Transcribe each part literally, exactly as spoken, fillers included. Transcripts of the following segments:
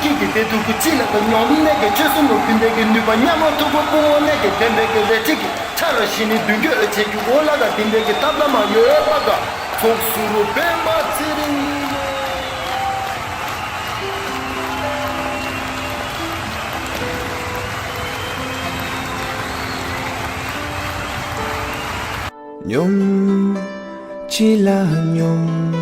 ཀྱི་གི་དེ་ཐུག་གི་ཅི་ལ་ག་སྙོམས་གནས་ཀྱི་ཆོས་གསུམ་ལུ་ཕན་བདེ་གི་ནུས་པ་མཉམ་མོ་ཐུག་པོ་སྤུ་བོ་གནས་ཀྱི་ལྡན་པའི་གི་རལ་གྲི་གི་ཁྲ་ལ་ཞི་ནི་མདུན་སྐྱོད་ཨེ་བྱེད་རྒྱུ་འོ་ལ་ག་དེ་འདྲའི་གི་ཐབས་ལ་མ་ཡོད་པ་ག་ཚོགས་སུ་རུ་སྤེན་པ་ཚེ་རིང་། སྙོམས། ཅི་ལ་སྙོམས།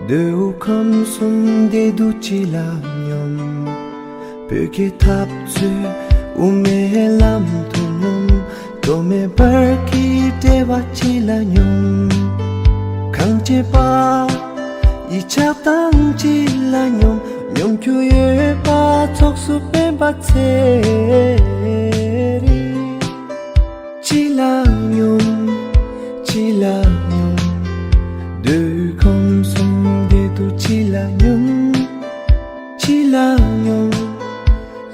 འདོད་ཁམས་གསུམ་བདེ་སྡུག་ཅི་ལ་སྙོམས། བོད་ཀྱི་འཐབ་རྩོད་དབུ་མའི་ལམ་དུ་སྙོམས། གྲོགས་མེད་བར་གྱི་འབྲེལ་བ་ཅི་ལ་སྙོམས། གང་བྱེད་པ་ཡི་ཆགས་སྡང་ཅི་ལ་སྙོམས། སྙོམས་རྒྱུ་ཡོད་པ་ཚོགས་སུ་སྤེན་པ་ཚེ་རིང་། ཅི་ལ་སྙོམས། ཅི་ལ་སྙོམས། འདོད་ཁམས་གསུམ་བདེ་སྡུག་ཅི་ལ་སྙོམས། ཅི་ལ་སྙོམས།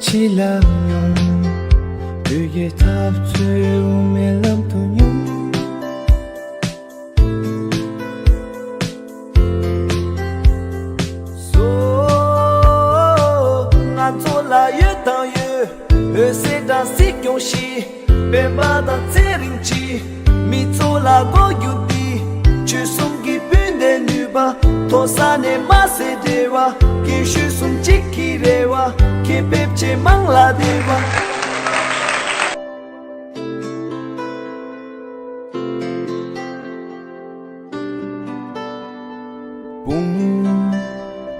ཅི་ལ་སྙོམས། བོད་ཀྱི་འཐབ་རྩོད་དབུ་མའི་ལམ་དུ་སྙོམས། སོ། ང་ཚོ་ལ་ཡོད་དང་ཡོད། འོད་ཟེར་དང་སྲིད་སྐྱོང་ཞིག་སྤེན་པ་དང་ཚེ་རིང་གཅིག་མི་ཚོ་ལ་གོ་རྒྱུ་འདི། ཆོས་གསུམ་གྱི་སྤུན་ཟླའི་ནུས་པ། མཐོ་ས་ནས་དམའ་སའི་འབྲེལ་བ། རྒན་གཞོན་གསུམ་གཅིག་གི་རེ་བ། ཁྱེད་ཕེབས་ཆེད་མང་ལ་བདེ་བ། སྤུངས།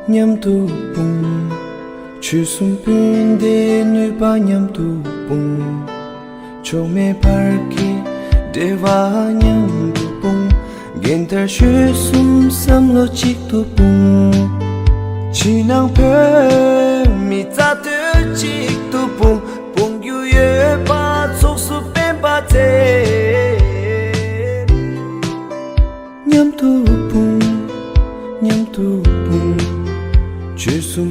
མཉམ་དུ་སྤུངས། ཆོས་གསུམ་སྤུན་ཟླའི་ནུས་པ་མཉམ་དུ་སྤུངས། ཕྱོགས་མེད་བར་གྱི་འབྲེལ་བ་མཉམ་དུ་སྤུངས། རྒན་དར་གཞོན་གསུམ་བསམ་བློ་གཅིག་ཏུ་སྤུངས། ཕྱི་ནང་བོད་མི་རྩ་དོན་གཅིག་ཏུ་སྤུངས། སྤུངས་རྒྱུ་ཡོད་པ་ཚོགས་སུ་སྤེན་པ་ཚེ། མཉམ་དུ་སྤུངས། མཉམ་དུ་སྤུངས། ཆོས་གསུམ།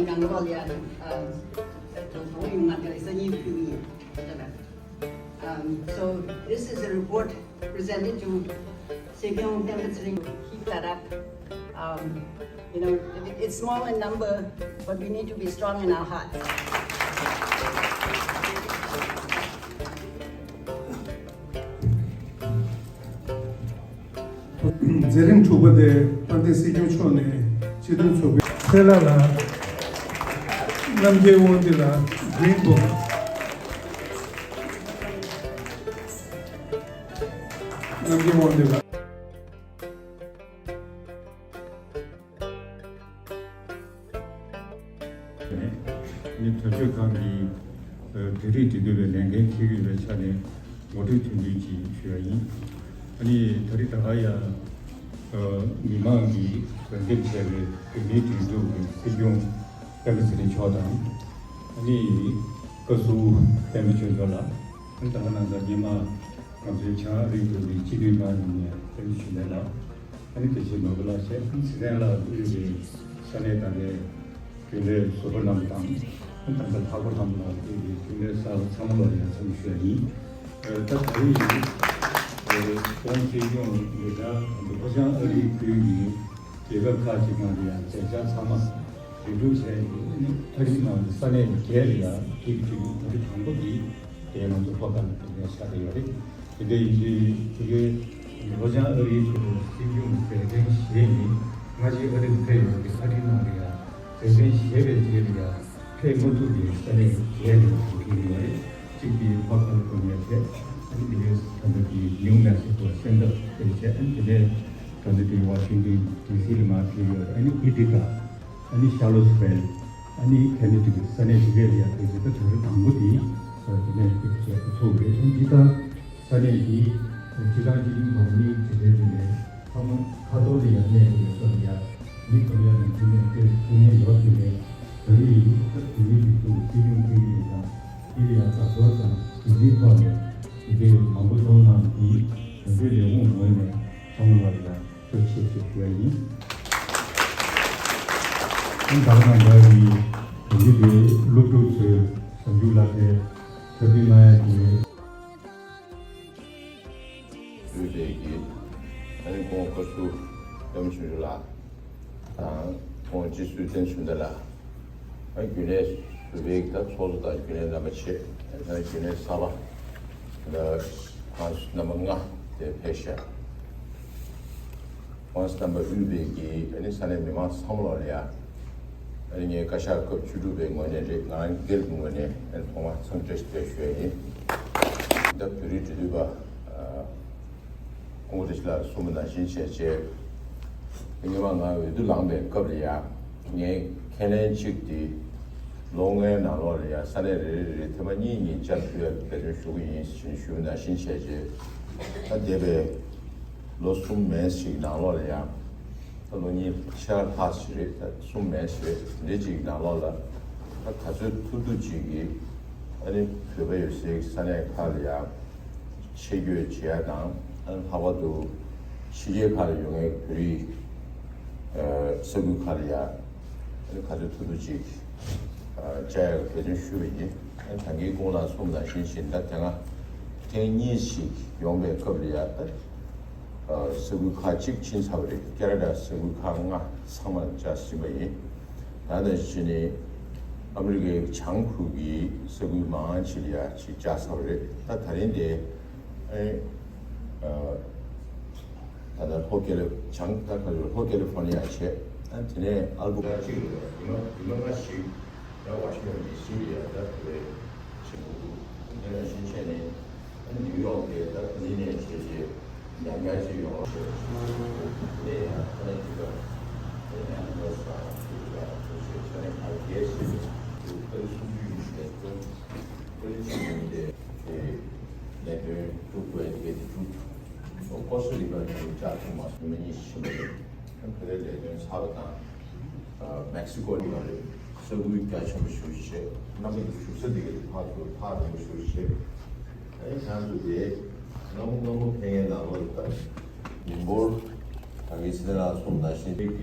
གང་ག་ལ་ཡང་དོ་དོ་ཡོང་ང་དེ་ལ་སང་ཉིན་ཕུལ་གྱི་ཡིན། Um, so this is a report presented to Sebyung Temple Tshering. Keep that up. Um, you know, it- it's small in number, but we need to be strong in our hearts. མཛད་རིམ་དྲུག་པ་དེ་དཔལ་ལྡན་སྲིད་སྐྱོང་མཆོག་ནས་སྤྱི་འཐུས་ཚོགས་པའི་ཚེ་ལྷ་ལགས། རྣམ་རྒྱལ་དབང་འདུས་ལགས། Green Book། རྣམ་རྒྱལ་དབང་འདུས་ལགས། ནི་དོན་གཅོད་ཁང་གི་བོད་རིགས་འབྲེལ་མཐུད་པའི་ལས་འགན་འཁྱེར་གྱི་ཡོད་པའི་ཆ་ནས་ངོ་སྤྲོད་ཐུང་ཐུང་ཅིག་ཞུ་ཡ་ཡིན། ཨ་ནི་ད་རེས་ད་ག་ཡང་མི་མང་གིས་འོས་འདེམས་བྱས་པའི་བོད་མིའི་སྒྲིག་འཛུགས་ཀྱི་སྲིད་སྐྱོང་སྤེན་པ་ཚེ་རིང་མཆོག་དང་། ཨ་ནི་བཀའ་ཟུར་སྤེན་པ་ཆོས་མཆོག་ལགས། ཨ་ནི་ད་ག་ནང་ཚང་སྔོན་མ་ང་ཚོའི་བྱང་ཨ་རིའི་ཁུལ་གྱི་སྤྱི་འཐུས་ལྔ་ནས་སྤེན་པ་ཆོས་སྒྲོན་ལགས། ཨ་ནི་དེ་བཞིན་ནོར་བུ་ལགས་བཅས་ཚེ་བརྟན་ལགས་དབུས་པའི་ས་གནས་དང་པའི་རྒྱུན་ལས་ཟུར་པ་རྣམས་དང་། ཨ་ནི་ད་ལྟ་ལྷག་པ་རྣམས་ལ་དབུས་པའི་རྒྱུན་ལས་གསར་པ་ཚང་མ་ལ་ཡང་འཚམས་ཞུ་བ་ཡིན། ཨ་ད་ད་རེས་ཨ་ཁོང་སྲིད་སྐྱོང་ལས་ཀ་ད་ལྟ་ལྷོ་བྱང་ཨ་རིའི་ཁུལ་གྱི་རྒྱལ་ཁབ་ཁག་ཅིག་ནང་ལ་ཡང་མཛད་འཆར་ཚང་མ་ལེགས་གྲུབ་བྱས་ནས་ཨ་རིའི་ནང་གི་ས་གནས་བརྒྱད་ལ་ཡང་ཏིག་ཏིག་ད་རེས་དང་པོ་འདི་དེ་ང་ཚོ་ལྷོ་ཁ་ལ་དེ་འདྲ་ཆགས་ཀྱི་ཡོད་རེད། དེ་འདྲ་ཡིན་དུས་ཕ་གིའི་ལྷོ་བྱང་ཨ་རིའི་ཁུལ་དུ་སྲིད་སྐྱོང་བདམས་ཐོན་བྱས་ནས་སྔ་ཕྱི་ཨ་རི་ལ་ཕེབས་ཡོད་པའི་ཨ་རིའི་ནང་ལ་ཡང་བདམས་ཐོན་བྱས་པའི་རྗེས་ལ་ཡང་ཕེབས་མ་ཐུབ་པའི་ས་གནས་བརྒྱད་ལ་འགྲོ་གི་ཡོད་རེད། གཅིག་དེ་ལྷོ་ཁ་ལི་ཕོར་ནི་ཡ་ཕེབས། ཨ་ནི་དེ་ནས་ད་ལྟ་དེ་ནིའུ་མེག་སི་ཀོ་སེན་ཊར་ཕེབས་བྱས། ཨ་ནི་དེ་ནས་ད་ལྟ་དེ་ཝ་ཤིང་ཊོན་ཌི་སི་ལ་མར་ཕེབས་ཡོད་རེད། ཨ་ནི་ཨི་ཊི་ཀ་ཨ་ནི་ཤར་ལོ་སི་ཝེལ། ཨ་ནི་ཁེ་ནེ་ཌི་གི་ས་གནས་དེ་གས་ལ་ཡང་ཕེབས་རྗེས་ད་ད་རེས་དང་པོ་དེ་དེ་ནས་ཕེབས་བྱས་ཐུབ་རེད། ཨ་ནི་སྤྱིར་བཏང་ས་གནས་དེ་སྤྱིར་བཏང་སྤྱི་འཐུས་གོ་གཉིས་དེ་འདྲའི་དེ་ནས་ཕ་མ་ཁ་ཐོར་ལ་ཡང་གནས་ཡོད་སོགས་ཡང་མི་ཁོ་ནའི་ནང་ཁུལ་ནས་དེ་སྐུ་ངལ་ཡོད་དེ་ནས་ད་རེས་ཡིན་ད་བོད་མི་སྒྲིག་འཛུགས་སྲིད་སྐྱོང་ཐེངས་གཉིས་དང་དེ་ལ་ཡང་དགའ་ཚོར་དང་དེ་འདྲའི་ཐོག་ནས་དེ་འདྲའི་མང་པོ་མཐོང་གནང་དེ་དོན་གཅོད་ལས་ཁུངས་ངོས་ནས་ཚང་མ་ལ་ཡང་ཐུགས་རྗེ་ཆེ་ཞུ་ཡ་ཡིན། ཨ་ནི་ད་ག་ནང་འདྲ་གི་དེ་འདི་དེ་སློབ་ཕྲུག་ཚོའི་ཟབ་འཇུག་ལ་དེ་ཐུགས་རྗེ་གནང་ཡ་དེ། དབུས་པའི་གི་ཨ་ནི་ཁོང་བཀའ་ཟུར་སྤེན་པ་ཆོས་སྒྲོན་ལགས་དང་ཁོང་སྤྱི་ཟུར་བསྟན་ཆོས་ཟླ་ལགས། ཨ་རྒྱུན་ལས་ཟུར་པའི་ད་ཚོགས་གཙོ་དང་རྒྱུན་ལས་རྣམ་པ་བཅས། ཨ་རྒྱུན་ལས་གསར་པ་ད་ཁོང་རྣམ་པ་ལྔ་དེ་ཕེབས་ཤག་ཁོང་རྣམ་པ་དབུས་པའི་གི་ཨ་ནི་ས་གནས་མི་མང་ཚང་མ་ལ་ཡ། ཨ་ནི་ངའི་བཀའ་ཤག་སྐབས་བཅུ་དྲུག་པའི་ངོས་ནས་རེད། ང་རང་སྒེར་གྱི་ངོས་ནས་ཨ་ནི་ཐོག་མར་འཚམས་འདྲི་ཞིག་ཞུ་ཡ་ཡིན། ད་བོད་རིགས་འབྲེལ་མཐུད་པ་ཨ་སྐུ་ངོ་བཀྲ་ཤིས་ལགས་གསུངས་པ་ནང་བཞིན་བྱས་རྗེས། སྔོན་མ་ང་འོས་བསྡུ་ལངས་པའི་སྐབས་ལ་ཡ། ངའི་ཁས་ལེན་གཅིག་དེ་ལོ་ལྔའི་ནང་ལོགས་ལ་ཡ་ས་གནས་རེ་རེ་རེ་ཐེངས་མ་གཉིས་གཉིས་བཅར་ཕུལ་ཡ་འབད་བརྩོན་ཞུ་གི་ཡིན་ཞེས་ཞུས་པ་ནང་བཞིན་བྱས་རྗེས། ད་འདས་པའི་ལོ་གསུམ་མན་ཞིག་ནང་ལོགས་ལ་ཡ། ད་ལོ་གཉིས་ཕྱེད་ཀ་ལྷག་ཞིག་རེད། ད་གསུམ་མན་ཞིག་རེད། འདི་ཅིག་ནང་ལོགས་ལ་ད་ག་ཚོད་ཐུབ་ཐུབ་ཅིག་གིས་ཨ་ནི་བོད་པ་ཡོད་སའི་ས་གནས་ཁག་ལ་ཡ་ཆེད་བསྐྱོད་བྱེད་ཡ་དང་། ཨ་ནི་ལྷག་པར་དུ་ཕྱི་རྒྱལ་ཁག་ལ་ཡོད་མཁན་བོད་རིགས་ས་ཁུལ་ཁག་ལ་ཡ་ཨ་ནི་ག་ཚོད་ཐུབ་ཐུབ་ཅིག་བཅར་ཡ་འབད་བརྩོན་ཞུས་པ་ཡིན། ཨ་ནི་ད་གིན་སྐུ་ངོ་ལགས་གསུངས་པ་ནང་བཞིན་བཞིན་ད་དེ་སྔ་ཐེངས་གཉིས་ཤིག་ཡོང་པའི་སྐབས་ལ་ཡ་ད། ཨ་ས་ཁུལ་ཁག་གཅིག་ཕྱིན་ཚར་བ་རེད། ཁེ་ན་ཌ་ས་ཁུལ་ཁག་ལྔ་ཚང་མ་བཅར་ཟིན་པ་ཡིན། ད་ནང་བཞིན་ནི་ཨ་མི་རི་ཀའི་བྱང་ཁུལ་གྱི་ས་ཁུལ་མང་ཆེ་ལ་ཡ་ཅིག་བཅར་ཚར་བ་རེད། ད་ད་རིང་དེ་ཨ་ནི་ཨ་ད་ལྟ་ལྷོ་ཀེ་ལི་བྱང་ད་ག་ལྷོ་ཀེ་ལི་ཧྥོར་ནི་ཡ་བྱས། ཨ་དེ་ནས་ཨལ་བུ་ཀ་གཅིག་རེད། ཉི་མ་ཉི་མ་ལྔ་ཞིག་ད་ཝ་ཤིང་ཊོན་ཌི་སི་ལ་ཡ་ད་དེ་བྱེད་དགོས་འདུག་དེ་ནང་བཞིན་བྱས་ནས་ཨ་ནི་ནིའུ་ཡོག་དེ་ད་ལྡི་ལི་ནས་བྱས་རྗེས་ཉག་ཉག་ཅིག་ཡོང་བ་ཞིག་དེ་ཡང་ཨ་ནི་དེ་ག་དེ་ནས་ཨ་ནི་ལོ་སར་དེ་ག་དེ་བྱས་ཆ་ནས་ཁ་རྒྱས་ཤིག་དེ་ཁ་ལི་སུམ་ཅུ་ཡིན་ཞེས་སོ། ཁ་ལི་ཅིག་ཡིན་དེ་དེ་ལས་དོན་སྒྲུབ་དགོས་དེ་ག་དེ་སྒྲུབ་སོ། ཀོ་སི་རི་ཀ་དེ་བཅར་ཐུབ་མ་སོང་། ཉི་མ་གཉིས་ཕྱིན་པ་རེད། ད་བོད་དེ་ལས་དོན་ཚར་བ་དང་། ཨ་མེག་སི་ཀོ་ནས་མ་རེད། ས་ཁུལ་རྒྱ་ཆེན་པོ་ཞེ་པོ་ཅིག་བྱས། རྣམ་པ་ཡི་བཞུགས་ས་དེ་ག་དེ་ཕར་ཚུར་ཐག་རིང་པོ་ཞེ་པོ་ཅིག་བྱས། ཨ་ནི་ཁྱེད་རང་ཚོ་དེ་སྔ་མོ་སྔ་མོ་ཕེབས་མཁན་ནང་ལོགས་ལ་ད་མི་འབོར་ད་གིན་སེ་ལ་གསུངས་ནང་བཞིན་རིགས་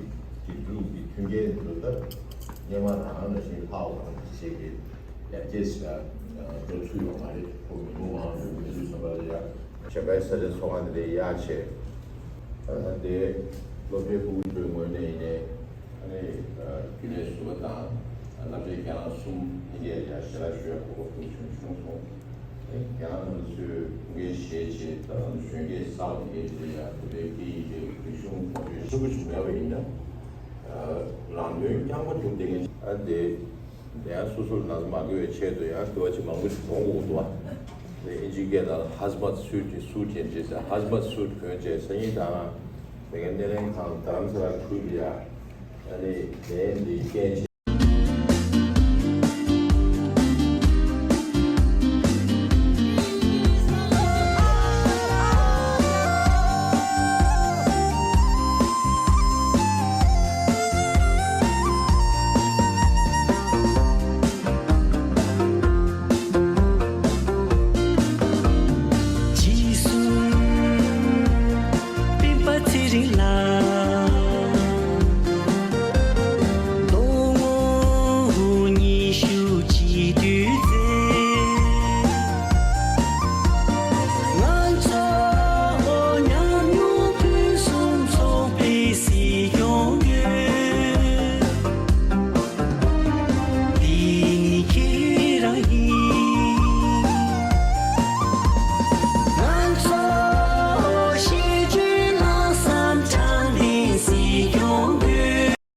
ཀྱི་སྒྲིག་འཛུགས་ཀྱི་མཐུན་རྐྱེན་དེ་ཚོ་ད་ སྔོན་མ་རང་ནང་བཞིན་ལྷག་པ་ཞིག་གི་ཡར་རྒྱས་ཤིག་ལ་འགྲོ་ཚུལ་ཡོད་མ་རེད། ཁོ་མི་འདུག་ཨང་། མི་འདུག་བསམ་པ་རེད་ཡ། ཆེན་པའི་ས་ཆ་ཚོ་ཁང་འདི་ཡར་བྱས། ཨ་དེ་སློབ་གྲྭའི་ཕྲུ་གུ་ཚོའི་ངོས་ནས་ཡིན་ནའི་ཨ་ནི་རྒྱུན་ལས་ཟུར་པ་དང་སློབ་གྲྭའི་ཁྱེད་རང་གསུམ་ལྷན་རྒྱས་ཡ་ཞལ་ལག་ཞུ་ཡ་གོ་སྐབས་ཐུགས་བྱུང་བྱུང་སོང་། ཨེ་ཁྱེད་རང་རྣམ་པ་ཚོས་ཁུངས་སྐྱེལ་བཞེས་བྱས་ད་ལམ་གཞོན་སྐྱེས་གསར་པ་དེ་འདྲ་ཡ་བོད་པའི་སྐད་ཡིག་དེ་རིག་གཞུང་གོང་འཕེལ་ཆེན་པོ་ཞིག་མེད་པ་ཡིན་ན། ལམ་སྟོན་རྐྱང་པ་བྱུང་བསྡད་མཁན་ཨ་འདི། དེ་ཡང་སོ་སོར་ན་ཚ་མ་འགོས་པའི་ཆེད་དུ་ཡང་དུ་བ་ཅིག་མང་པོ་ཞིག་གྲོངས་དགོས་འདུག་བ། དེ་ཨིན་ཇིའི་སྐད་ནང་ལ་ཧ་ཛ་མད་སུཊ་ཀྱི་སུཊ་ཅན་ཅེས་ཟེར། ཧ་ཛ་མད་སུཊ་གོན་བྱས་སང་ཉིན་དང་དེ་གའི་སྣེ་ལེན་ཁང་རྡ་རམ་ས་ལར་ཁུལ་དུ་ཡ་ཨ་ནི་ནད་འདི་རྐྱེན་བྱས།